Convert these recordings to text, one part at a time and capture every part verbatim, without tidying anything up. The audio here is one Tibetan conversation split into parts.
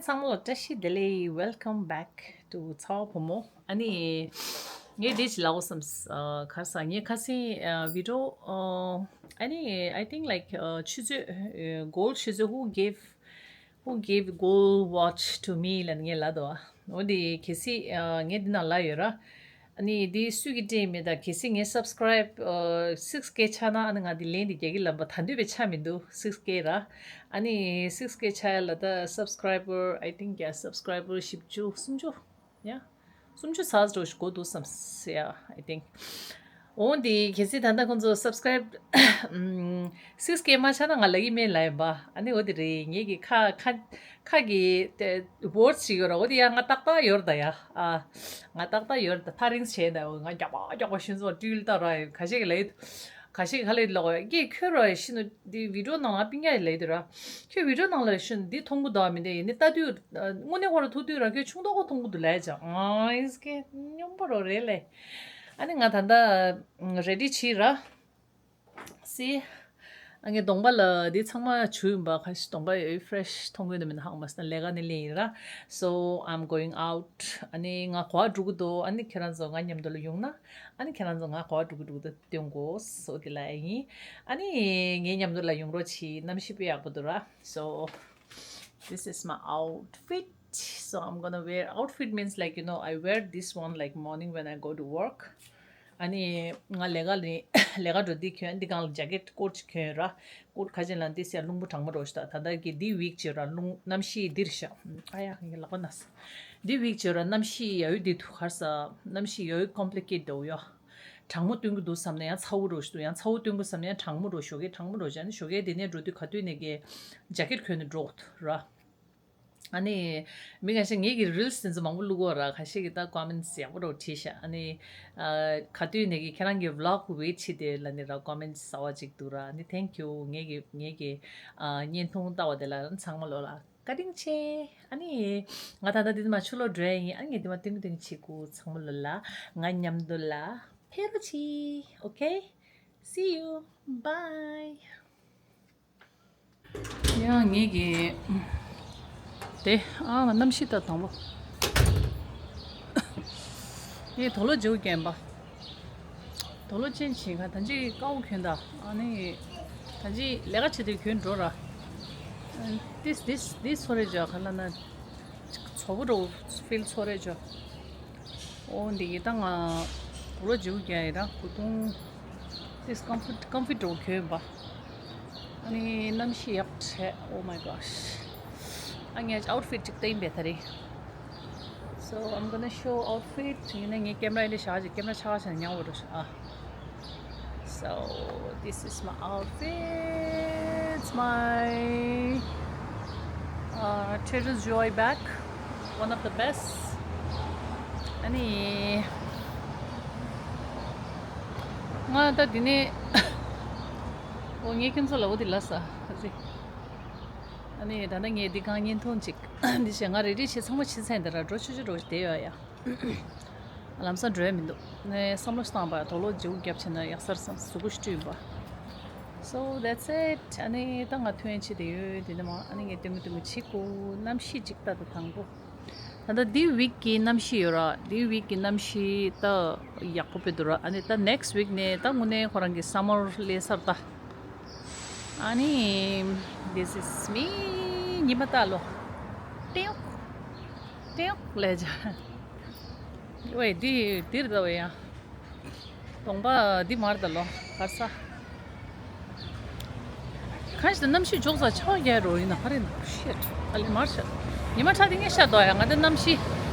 ཚང་མ་ལ་བཀྲ་ཤིས་བདེ་ལེགས། Welcome back to ཚ་བ་བུ་མོ། ཨ་ནི་ངས་འདི་ཅིག་ལབ་དགོས་བསམ། ཨ་ག་རེ་ཟེར། ངས་ཁ་སང་ཨ་བི་ཌི་ཡོ་ཨ་ཨ་ནི་I think like ཨ་ཆུ་ཚོད་ཨ་gold ཆུ་ཚོད། Who gave who gave gold watch to me ལབ་ནས་ངས་ལབ་འདུག་ཨ། འོ་འདི་གལ་སྲིད་ཨ་ངས་འདི་ནང་ལབ་ཡོད་ར། ཨ་ནི་འདི་སུས་ཀྱིས་སྤྲད་མེད། ད་གལ་སྲིད་ངའི་subscribe ཨ་six K ཆགས་ན། ཨ་ནི་ང་འདི་ལན་འདི་རྒྱག་གི་ལབ་པ། ད་འདོད་པའི་ཆགས་མི་འདུག six K ར། ཨ་ནི་six K ཆགས་ཡ་ལ་ད་subscriber I think yeah subscriber བཞི་བཅུ་སུམ་ཅུ་yeah སུམ་ཅུ་ཚར་འགྲོ་ཞིག་འགོར་འདུག་བསམ། Yeah I think འོ་འདི་གལ་སྲིད་ད་ལྟ་ཁོང་ཚོ་subscribe ཨམ་six K མ་ཆགས་ན་ང་ལབ་ཀྱི་མེད་ལབ་ཡིན་པ། ཨ་ནི་འོ་དེ་རེད། ངེད་ཀྱི་ཁ་ཁ་ཁ་གི་དེ་words ཞིག་ཡོད་ར། འོ་དེ་ཡ་ང་ཏག་ཏག་ཡོད་ར་ད་ཡ། ཨ་ང་ཏག་ཏག་ཡོད་ར་ད། ཐག་རིང་བྱས་ད། འོ་ང་རྒྱག་པ་རྒྱག་པ་ཤུན་སོང་ཏུལ་ད་ར། ཁ་ཤས་ཀྱི་ལབ་ཡོད། ཁ་ཤས་ཀྱི་ཁ་ལས་ལོག་ཡ་ཀྱེ་ཁྱོད་ར་ཤི་ནུ་འདི་བི་ཌི་ཡོ་ནང་ལ་པིང་ཡ་ལབ་དེ་ར། ཁྱོད་བི་ཌི་ཡོ་ནང་ལ་ཤི་ནུ་འདི་མཐོང་གི་འདུག་མི་འདི་ཡིན་ནི་ལྟ་དུས་དངོས་གནས་ཁོ་ར་ཐུག་དུས་ར་ཁྱོད་ཆུང་མདོག་གོ་མཐོང་གི་འདུག་ལབ་ཡ་ཅག་ཨ་ཨིས་ཀེ་སྙོམས་པོ་རོ་རེད་ལེ། ཨ་ནི་ང་ད་ལྟ་ready བྱེད་ར། See ཨ་ངའི་གདོང་པ་ལ་འདི་ཚང་མ་ཆུ་ཡིན་པ། ཁ་ཤས་གདོང་པ་ཡོད་fresh མཐོང་གི་འདུག་མིན་ཧང་མ་སི་ན་ལས་ཀ་ནི་ལེན་ཡིན་ར། So I'm going out. ཨ་ནི་ང་གོ་བ་འགྲོ་གི་འདུག་ཨ་ནི་ཁྱེད་རང་ཚོ་ང་མཉམ་དུ་ལ་ཡོང་ན། ཨ་ནི་ཁྱེད་རང་ཚོ་ང་གོ་བ་འགྲོ་གི་འགྲོ་གི་འདུག་སྟོན་དགོས། So དེ་ལ་ཡིན། ཨ་ནི་ངའི་མཉམ་དུ་ལ་ཡོང་རོགས་གྱིས། གནམ་གཤིས་དཔེ་ཡག་པོ་འདུག་ར། So this is my outfit. So I'm gonna wear, outfit means like you know I wear this one like morning when I go to work. ཨ་ནི་ང་ལས་ཀ་ནི་ལས་ཀ་འགྲོ་དུས་གྱོན། འདི་སྒང་ལ་ཇེ་ཀེཊ་ཀོཊ་ཅིག་གྱོན་ཡོད་ར། ཀོཊ་ཁ་ཅན་ལ་འདི་སེ་རླུང་བུ་གྲང་མོ་འགྲོ་ཞིག་ད། ད་ལྟ་གི་འདི་ཝིག་བྱས་ར་རླུང་གནམ་གཤིས་འདིར་ཤ་ཨ་ཡ་ངའི་ལག་པ་ན་ས། འདི་ཝིག་བྱས་ར་གནམ་གཤིས་ཡ་ཡོད་འདི་ཐུག་ཁར་ས། གནམ་གཤིས་ཡ་ཡོད་ཀོམ་པི་ལི་ཀེཊ་འདྲ་བོ་ཡ། གྲང་མོ་སྟོན་གི་འདུག་བསམ་ན་ཡང་ཚ་བོ་འགྲོ་ཞིག་འདུག་ཡང་ཚ་བོ་སྟོན་གི་བསམ་ན་ཡང་གྲང་མོ་འགྲོ། ཞོགས་ཀས་གྲང་མོ་འགྲོ་བྱས་ནི་ཞོགས་ཀས་དེ་ནས་འགྲོ་དུས་ག་དུས་ནས་གི་ཇེ་ཀེཊ་གྱོན་ནས་འགྲོ་དགོས་ར། ཨ་ནི་མི་ཁ་ཤས་ངེད་ཀྱི་རིལ་སི་དེ་ཚོ་མང་པོ་བླུག་གོ་ར། ཁ་ཤས་ཀྱིས་ད་ཀོ་མེན་ཊི་ཡག་པོ་འདྲ་བོ་བྲིས་ཤག་ཨ་ནི་ཨ་ག་དུས་ནས་ཀྱི་ཁྱེད་རང་གི་ཝི་ལོག་ཝེ་ཊི་བྱེད་དེ་ལབ་ནས་ར་ཀོ་མེན་ཊི་གསར་པ་ཅིག་འདུག་ར། ཨ་ནི་thank you། ངེད་ཀྱི་ངེད་ཀྱི་ཨ་བརྙན་ཐུང་ལྟ་བ་དེ་ལ་ཚང་མ་ལོ་ལ་བཀའ་དྲིན་ཆེ། ཨ་ནི་ང་ད་ལྟ་འདི་མ་ཆུ་ལོག་འགྲོ་ཡ་ཡིན། ཨ་ནི་ངས་འདི་མ་སྟོན་གི་སྟོན་གི་བྱེད་དགོས། ཚང་མ་ལོ་ལ་ང་མཉམ་དུ་ལ་ཕེབས་རོགས་གྱིས། Okay, see you, bye. ཡང་ངེད་ཀྱི་དེ་ཨ་གནམ་གཤིས་ད་དང་པོ། ངས་དུག་ལོག་བརྗེ་པོ་གྱོན་པ། དུག་ལོག་ཅན་བྱེད་ག་ད་ཅི་དཀར་པོ་གྱོན་ད། ཨ་ནི་ད་ཅི་ལས་ཀ་བྱེད་དུས་གྱོན་འགྲོ་ར། This this this ཚོ་རེ་བྱ་ག་ལ་ན་ཚོ་བོ་འགྲོ་ཕིལ་ཚོ་རེ་བྱ། ཨོ་འདི་ཡི་ད་ང་དུག་ལོག་བརྗེ་པོ་གྱོན་ཡི་ར། གོས་ཐུང་། This comfort comfort འགྲོ་གྱོན་པ། ཨ་ནི་གནམ་གཤིས་ཡག་བྱས། Oh my gosh. ཨ་ངས་outfit ཅིག་བསྟན་པས་ད་རེས། So I'm gonna show outfit. ཡིན་ན་ངའི་ཀེམ་ར་ཡིན་ན་ཤག་ཅིག་ཀེམ་ར་ཆག་ཆག་ཉང་བོ་འགྲོ་ཤག་ཨ། So this is my outfit. It's my uh, Trader Joy bag. One of the best. ཨ་ནི་ང་ད་འདི་ནས་འོ་ངས་ཁྱོད་ཚོ་ལ་འོ་འདི་ལབ་ས་ཨ་ཙི། ཨ་ནི་ད་ནི་ངས་འདི་གང་བརྙན་ཐུང་ཅིག་འདི་བྱས། ང་རེ་ཌི་བྱས་ཚང་མ་བྱས་ཚར་ཡིན་ད་ར། འགྲོ་ཆུ་ཆུ་འགྲོ་བསྡད་ཡོད་ཡ། ལམ་སང་འགྲོ་ཡ་མི་འདུག་ངས་བསམ་བློ་ཞིག་བཏང་པ། དུག་ལོག་བརྗེ་པོ་བརྒྱབ་བྱས་ན་ཡག་ས་རེད་བསམ། གཟུགས་པོ་ཞིག་བཀྲུས་ཡིན་པ། So that's it. ཨ་ནི་ད་ང་ཐོན་ཆེད་དུ་ཡོད་དེ་ནི་མ། ཨ་ནི་ངས་སྟོན་གི་སྟོན་གི་བྱེད་དགོས། གནམ་གཤིས་ཅིག་ལྟ་དང་དང་པོ། ད་ལྟ་འདི་ཝིག་གི་གནམ་གཤིས་ཡོད་ར། འདི་ཝིག་གི་གནམ་གཤིས་ད་ཡག་པོ་དཔེ་འདུག་ར། ཨ་ནི་ད་next week ནས་ད་དངོས་གནས་ཁོ་རང་གི་summer སླེབས་ས་རེད་ད། ཨ་ནི་this is me. ཉི་མ་ལྟ་ལོ། ཏེའུ་ཏེའུ་ལས་བྱ། ཝེ་འདི་འདིར་ལྟ་བས་ཡ། གདོང་པ་འདི་མར་ལྟ་ལོ། གར་ས། གང་ཞིག་ད་གནམ་གཤིས་འཇོག་ས་ཆར་པ་རྒྱག་རོགས་ཡིན་ན་ག་རེ་ན། Shit. ཨ་ལེ་མར་ཤ། ཉི་མ་ཁྲ་དེ་ངས་ཤ་དོ་ཡ། ང་ད་གནམ་གཤིས་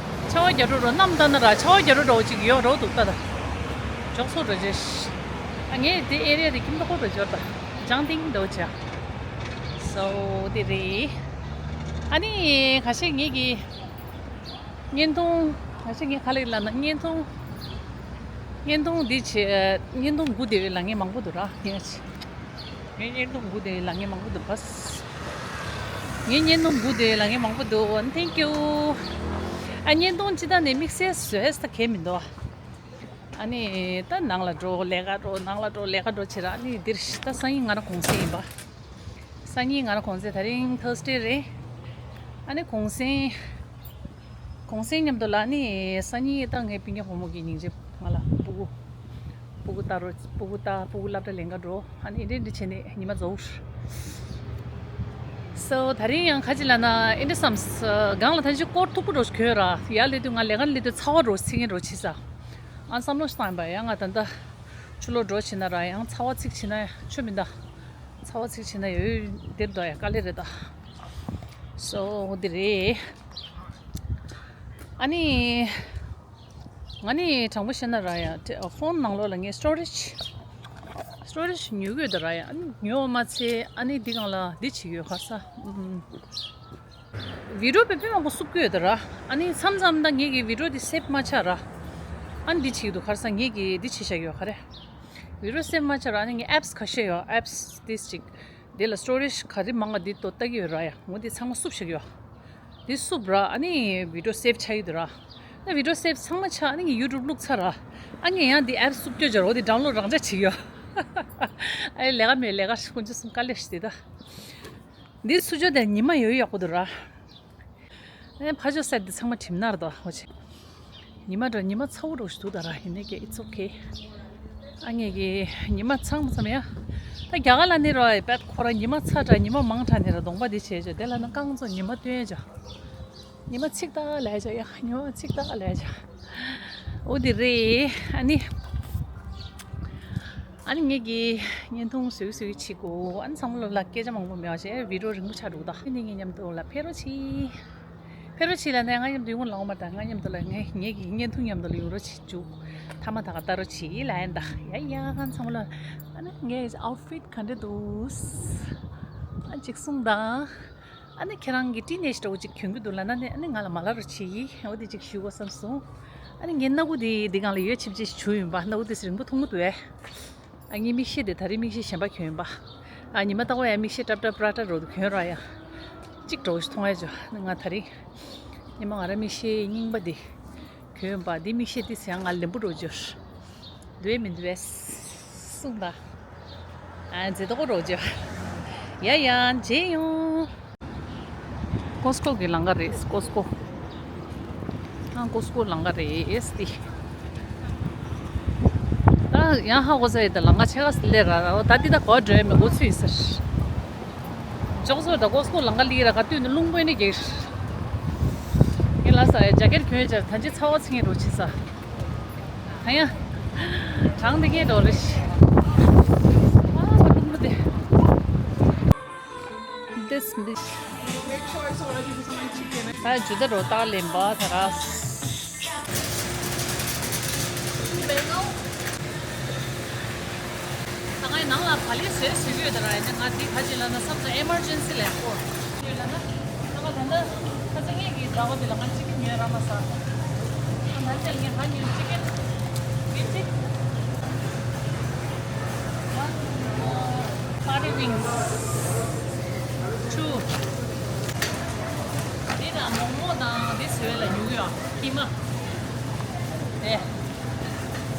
ཆར་པ་རྒྱག་རོགས་རོགས། གནམ་ལྟ་ན་ར་ཆར་པ་རྒྱག་རོགས་རོགས་ཅིག་ཡོད་རོགས་འདུག་ལྟ་ད། འཇོག་སོ་རོ་ཇེ་ཤ། ཨ་ངས་དེ་ཨེ་རི་ཡ་དེ་ཁྱིམ་ཐོག་ཁོ་རོ་འཇོག་ད། ལྗང་ཏིང་འདོ་ཅ། So དེ་རེད། ཨ་ནི་ཁ་ཤས་ངེད་ཀྱི་བརྙན་ཐུང་། ཁ་ཤས་ངས་ག་ལེར་ལབ་ན་བརྙན་ཐུང་། བརྙན་ཐུང་འདི་བྱེད། བརྙན་ཐུང་སྒུག་བསྡད་པའི་ལ་ངན་མང་པོ་འདུག་ར། ངས་ངའི་བརྙན་ཐུང་སྒུག་བསྡད་པའི་ལ་ངན་མང་པོ་འདུག་བས། ངའི་བརྙན་ཐུང་སྒུག་བསྡད་པའི་ལ་ངན་མང་པོ་འདུག Thank you. ཨ་བརྙན་ཐུང་ཅི་ད་ནས་དམིགས་བསལ་བཟོས་ད་གས་མི་འདུག་ཨ་ནི་ད་ནང་ལ་འགྲོ་ལས་ཀ་འགྲོ། ནང་ལ་འགྲོ་ལས་ཀ་འགྲོ་བྱེད་ར། ཨ་ནི་འདིར་ད་སང་ཉིན་ང་རང་གུང་སེང་ཡིན་པ། སང་ཉིན་ང་རང་གུང་སེང་། ད་རིང་Thursday རེད། ཨ་ནི་གུང་སེང་། གུང་སེང་མཉམ་དུ་ལ་ནི་སང་ཉིན་ད་ངའི་སྤུན་ཀྱག་བུ་མོ་གི་སྙིང་རྗེ་ང་ལ་སྤུ་གུ། སྤུ་གུ་ལྟ་རོགས། སྤུ་གུ་ལྟ། སྤུ་གུ་སློབ་གྲྭ་ལེན་ག་འགྲོ། ཨ་ནི་འདི་འདྲ་བྱས་ནས་ཉི་མ་རྫོགས། སོ་ད་རིང་ཡང་ཁ་ཅིག་ལ་ན་ཨེ་འདྲ་བསམ། སྒང་ལ་ཐང་ཅིག་སྐོར་མཐུག་པོ་འགྲོ་གྱོན་ར། ཡར་སླེབས་དུས་ང་ལས་ཀ་སླེབས་དུས་ཚ་བ་འགྲོ་ཚིག་ངན་འགྲོ་ཆི་ས། ཨ་བསམ་བློ་བཏང་པ་ཡང་ང་ད་ལྟ་ཆུ་ལོག་འགྲོ་ཕྱིན་ན་ར་ཡང་ཚ་བ་ཚིག་ཕྱིན་ན་ཆུ་མི་འདའ། ཚ་བ་ཚིག་ཕྱིན་ན་ཡོད་འདིར་འདུག་ཡ་དཀའ་ལས་རེད་ད། སོ་འོ་འདི་རེད། ཨ་ནི། ང་ནི་དྲང་པོ་བཤད་ན་ར་ཡ་ཏེ་ཕོན་ནང་ལོགས་ལ་ངས་སི་ཊོ་རེཇ། སི་ཊོ་རེཇ་ཉོ་གི་ཡོད་ད་ར་ཡ། ཨ་ནི་ཉོ་བ་མ་ཚད་ཨ་ནི་འདི་སྒང་ལ་འདི་བྱེད་ཀྱི་ཡོད་ཁ་ས། ཨུམ། བི་ཌི་ཡོ་དཔེ་དཔེ་མང་པོ་བསུབ་ཀྱི་ཡོད་ད་ར། ཨ་ནི་མཚམས་མཚམས་ད་ངེད་ཀྱི་བི་ཌི་ཡོ་འདི་སེབ་མ་ཆགས་ར། ཨ་ནི་འདི་བྱེད་ཀྱི་འདུག་ཁ་ས་ངེད་ཀྱི་འདི་བྱེད་བཞག་ཡོད་ཁ་རེ། བི་ཌི་ཡོ་སེབ་མ་ཆགས་ར། ཨ་ནི་ངས་ཨེབ་སི་ཁ་ཤས་ཡོད། ཨེབ་སི་འདི་ཅིག་དེ་ལ་སི་ཊོ་རེཇ་ག་རེ་མང་ང་འདི་ལྟོ་ལྟ་གི་ཡོད་ར་ཡ། ངོ་འདི་ཚང་མ་བསུབ་བཞག་ཡོད། འདི་བསུབ་ར་ཨ་ནི་བི་ཌི་ཡོ་སེབ་ཆགས་ཡོད་དུ་ར། ཨ་བི་ཌི་ཡོ་སེབ་ཚང་མ་ཆགས་ཨ་ནི་ངས་ཡུ་ཊུབ་བླུགས་ཚར་ར། ཨ་ངས་ཡང་འདི་ཨེབ་བསུབ་སྐྱོ་སྦྱར་འོ་འདི་ཌའུན་ལོཌ་རང་འཇགས་བྱེད་ཡོད། ཨ་ལས་ཀ་མེད་ལས་ཀ་དཀོན་མཆོག་གསུམ་དཀའ་ལས་ཤི་དེ་ད། འདི་སུ་ཇོ་དེ་ཉི་མ་ཡོད་ཡག་པོ་འདུག་ར། ཨེ་ཕ་ཇོ་སེད་འདི་ཚང་མ་གྲིམ་ནར་དོ་ཧོ་ཆེ། ཉི་མ་འགྲོ་ཉི་མ་ཚ་བོ་འགྲོ་ཞིག་འདུག་ད་ར་ཡིན་ནའི་ཀྱེ་it's okay། ཨ་ངེད་ཀྱི་ཉི་མ་ཚང་མ་ཚང་མ་ཡ། ད་རྒྱ་གར་ལ་ནི་རོ་ཨེ་པད་ཁོ་ར་ཉི་མ་ཚ་དྲ་ཉི་མ་མང་དྲ་ནི་ར་གདོང་པ་འདི་བྱས་ཅོ་དེ་ལ་ན་རྐང་ཚོ་ཉི་མ་སྟོན་ཅོ། ཉི་མ་ཚིག་ཏག་ལས་ཅོ་ཡ་ཉི་མ་ཚིག་ཏག་ལས་ཅོ། འོ་དེ་རེད་ཨ་ནི། ཨ་ནི་ངེད་ཀྱི་བརྙན་ཐུང་བཟོས་བཟོས་བྱེད་དགོས། ཨ་ནི་ཚང་མ་ལོ་ལ་སྐད་ཆ་མང་པོ་མེད་པ་བྱས་བི་ཌི་ཡོ་རིང་པོ་ཆགས་འདུག་ད་ཨ་ནི་ངེད་མཉམ་དུ་ལ་ཕེབས་རོགས་གྱིས། ཕེབས་རོགས་གྱིས་ལ་ནས་ང་མཉམ་དུ་ཡོང་ལ་འོང་མ་ད་ང་མཉམ་དུ་ལ་ངེད་ངེད་ཀྱི་བརྙན་ཐུང་མཉམ་དུ་ལ་ཡོང་རོགས་གྱིས་བཅུག་མཐའ་མ་ད་ག་ལྟ་རོགས་གྱིས་ལ་ཡིན་ད་ཡ་ཡ་ཚང་མ་ལ། ཨ་ནི་ངའི་ཨའུ་ཊི་ཕིཊ་ག་འདྲ་འདུག་ཨ་ཅིག་གསུངས་དང་། ཨ་ནི་ཁྱེད་རང་གི་ཊི་ནེ་ཇི་འདྲ་བོ་ཅིག་གྱོན་གྱི་འདུག་ལབ་ན་ནི་ཨ་ནི་ང་ལ་མ་ལབ་རོགས་བྱེད་ཡིན། འོ་དེ་ཅིག་ཞུ་དགོས་བསམ་སོང་། ཨ་ནི་ངའི་སྣ་ཁུག་དེ་འདི་སྒང་ལ་ཡོད་ཆིབས་ཅིག་བྱུག་ཡིན་པ། སྣ་ཁུག་དེ་རིང་པོ་མཐོང་གི་འདུག་ཨེ། ཨ་ངའི་མིག་ཤེལ་དེ་ད་རེས་མིག་ཤེལ་གཞན་པ་གྱོན་ཡིན་པ། ཨ་ཉི་མ་ལྟ་བུ་ཡ་མིག་ཤེལ་ཏྲབ་ཏྲབ་པྲ་ཏྲ་རོ་དུ་གྱོན་ར་ཡ། གཅིག་འདྲ་བོ་ཞིག་མཐོང་ཡ་ཅོ་ཨ་ནི་ང་ད་རེས། ཉི་མ་ང་ར་མིག་ཤེལ་རྙིང་པ་དེ། གྱོན་པ་འདི་མིག་ཤེལ་འདི་ཟེར་ཡང་ང་ལེན་པོ་འགྲོ་རྒྱུར། འདུས་མི་འདུས་གསུངས་ད། ཨ་མཛེས་ཏོག་རོ་རྒྱུ། ཡ་ཡ་མཇལ་ཡོང་། ཀོ་སི་ཀོ་གི་ལང་ཀ་རེད་ཀོ་སི་ཀོ། ཨ་ཀོ་སི་ཀོ་ལང་ཀ་རེད་ཨེ་སི་ཏི། ད་ཡང་ཧ་གོ་ས་ཡི་ད་ལང་ཀ་ཆེ་ག་སི་ལེ་ར་ར་ད་འདི་ད་གོ་འགྲོ་མི་འགོ་ཚུགས་ཡི་ཟེར། ཅོག་ཙེ་ད་ཀོ་སི་ཀོ་ལང་ཀ་ལི་ར་ག་དུས་ནི་རླུང་པོ་ནི་གེ། ངས་ལ་ས་ཡ་ཇ་ཀེཊ་གྱོན་ཡོད་ཅར་ད་ཅི་ཚ་བ་ཚིག་ངེ་རོ་ཆི་ས། ད་ཡ། གྲང་འདི་ངེ་རོ་རེ་ཤི། ཨ་མ་རླུང་པོ་དེ། This this. ད་ཇུ་ད་རོ་ཏག་ལེན་པ་ད་ར། ད་ངའི་ནང་ལ་བ་ལི་བཟོས་བཟོས་ཡོད་ད་ར་ཡིན་ན་ང་འདི་ག་ཅི་ལ་ན་བསམ་ཚ་ཨེ་མར་ཇེན་སི་ལ་ཡང་སྐོར་ཡོད་ལ་ན་ང་ད་ལྟ་ཁ་ཚ་ངེད་ཀྱི་ཟླ་བ་འདི་ལ་ང་ཅི་གི་ཉོས་ར་མ་ས་ང་ད་ཅི་ངས་ཧ་ཉོས་ཅི་གི་ཡིན་ཅི་ང་ཨ་ཁ་རི་ཝིང་ཊུ་འདི་ན་མོག་མོག་དང་འདི་བཟོས་ལ་ཉུག་ཡོད་ཀི་མ་དེ།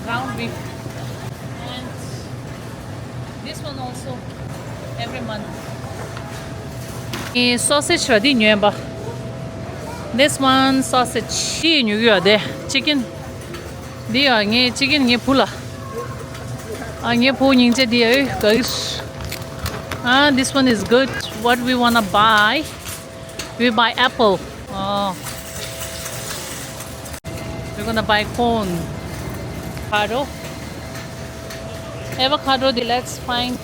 Ground beef. And this one also every month. ངས་སོ་སེཇ་ར་འདི་ཉོས་པ། This one sausage. འདི་ཉོ་གི་ཡོད་དེ་ཅི་ཀིན། འདི་ཡ་ངས་ཅི་ཀིན་ངའི་བུ་ལ། ཨ་ངའི་བུ་སྙིང་རྗེ་འདི་ཡ་ཨོ་ག་གི། Ah, this one is good. What we wanna buy? We buy apple. Oh. We're gonna buy cone. Avocado. Avocado, the let's find.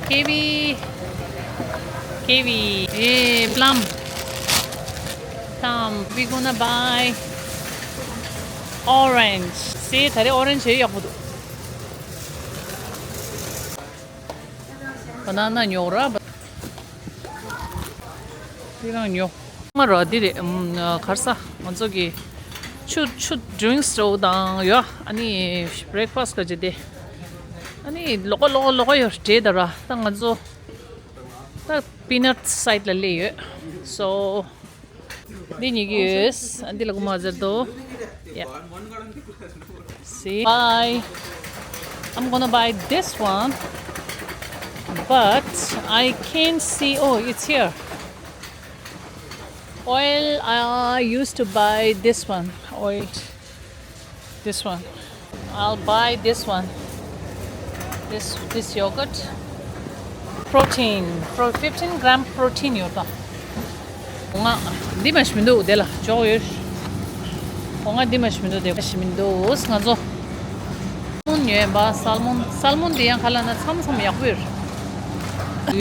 Kiwi. Kiwi. Eh, plum. Plum. We're gonna buy orange. See, ད་རེས་orange ཡོད་ཡག་པོ་འདུག Banana ཉོ་ར། འདི་རང་ཉོ། མ་ར་འདི་རེད། ཨམ་གར་ས་ང་ཚོ་གི་ཆུ་ཆུ་drinks འདྲ་བོ་དང་ཡོད། ཨ་ནི་breakfast ག་ཅི་དེ། ཨ་ནི་ལོག་ལོག་ལོག་ཡོད་རེད་ད་ར། ད་ང་ཚོ་ད་peanut side ལ་སླེབས་ཡོད། So འདི་ཉོ་གི་ཡོད། འདི་ལ་གོ་མ་ཟེར་དོ། Yeah. See? Bye. I'm gonna buy this one. But I can't see. Oh, it's here. Oil, I used to buy this one. Oil. This one. I'll buy this one. This this yogurt. Protein. Pro fifteen gram protein ཡོད་པ། ང་འདི་མ་ཞིག་མི་འདུག་དེ་ལ་ཅོག་ཡོད། ང་འདི་མ་ཞིག་མི་འདུག་དེ་མ་ཞིག་མི་འདུག་ང་ཚོ། སལ་མོན་ཉོས་པ། སལ་མོན། སལ་མོན་དེ་ཡང་ག་ལ་ན་མཚམས་མཚམས་ཡག་པོ་ཡོད།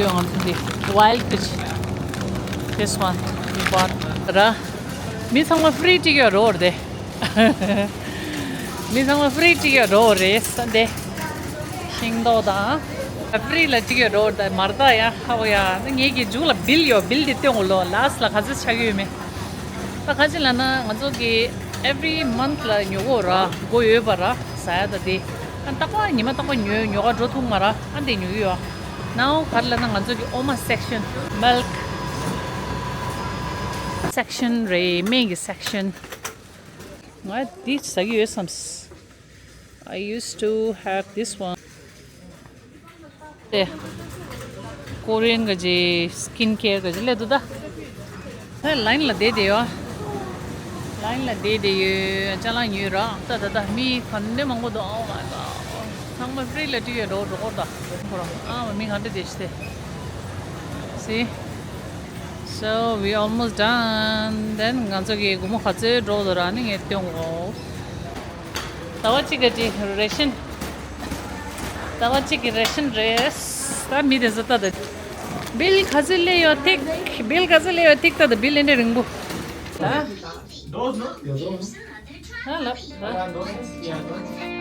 ཡོད་ང་ཚོ་འདི། Wild fish. This one. We bought. ར། མི་ཚང་མ་ཕི་རི་ཊི་ཡོད་རོ་རེད། མི་ཚང་མ་ཕི་རི་ཊི་ཡོད་རོ་རེད་ས་འདི། ཤིང་ཏོག་དང་། ཕི་རི་ལ་ཊི་ཡོད་རོ་ད་མར་ད་ཡ་ཧ་བོ་ཡ། ངེད་ཀྱི་མཇུག་ལ་བིལ་ཡོད། བིལ་དེ་སྟོན་གོ་ལོ། ལ་སི་ལ་ག་ཚོད་ཆགས་ཡོད་མེད། ད་ག་ཅི་ལ་ན་ང་ཚོ་གི་every month ལ་ཉོ་གོ་ར་སྒོ་ཡོད་པ་ར་ཟ་ཡ་ད་དེ། ཨ་རྟག་པ་ཉི་མ་རྟག་པ་ཉོ་ཉོ་ག་འགྲོ་ཐུབ་མ་ར། ཨ་འདི་ཉོ་གི་ཡོད། Now ག་རེ་ལ་ན་ང་ཚོ་གི་ཨོ་མ་སེག་ཤན། མིལཀ་སེག་ཤན་རེད། སྨན་གི་སེག་ཤན། ང་འདི་ཟ་གི་ཡོད་བསམས། I used to have this one. ཨེ། ཀོ་རི་ཡན་ག་ཅི་སི་ཀིན་ཀེར་ག་ཅི་ལས་འདུག་ད། ད་ལའིན་ལ་བསྡད་བསྡད་ཡོད། ལའིན་ལ་བསྡད་བསྡད་ཡོད། ཅ་ལག་ཉོས་ར། ད་ད་ད་མི་ག་འདྲ་མང་པོ་འདུག Oh my God. ཚང་མ་ཕི་རི་ལ་ཊི་ཡོད་རོ་འགྲོ་གོ་ད། ཨ་མ་མི་ག་འདྲ་བསྡད་ཤི་དེ། See? So we almost done. Then ང་ཚོ་གི་སྒོར་མོ་ག་ཚོད་འགྲོ་འདུག་ར་ནི་ངས་སྟོན་གོ། ཟླ་བ་གཅིག་གི་རེ་ཤན། ཟླ་བ་གཅིག་གི་རེ་ཤན་རེད། ད་མི་དེ་ཚོ་ལྟ་དང་། བིལ་ག་ཚོད་སླེབས་ཡོད་ཐིག་བིལ་ག་ཚོད་སླེབས་ཡོད་ཐིག་ལྟ་དང་། བིལ་ཨེ་འདྲ་རིང་པོ། ད། Dos, ¿no? Dos. ཧ་ལབ་ད། Eran dos, ya, dos.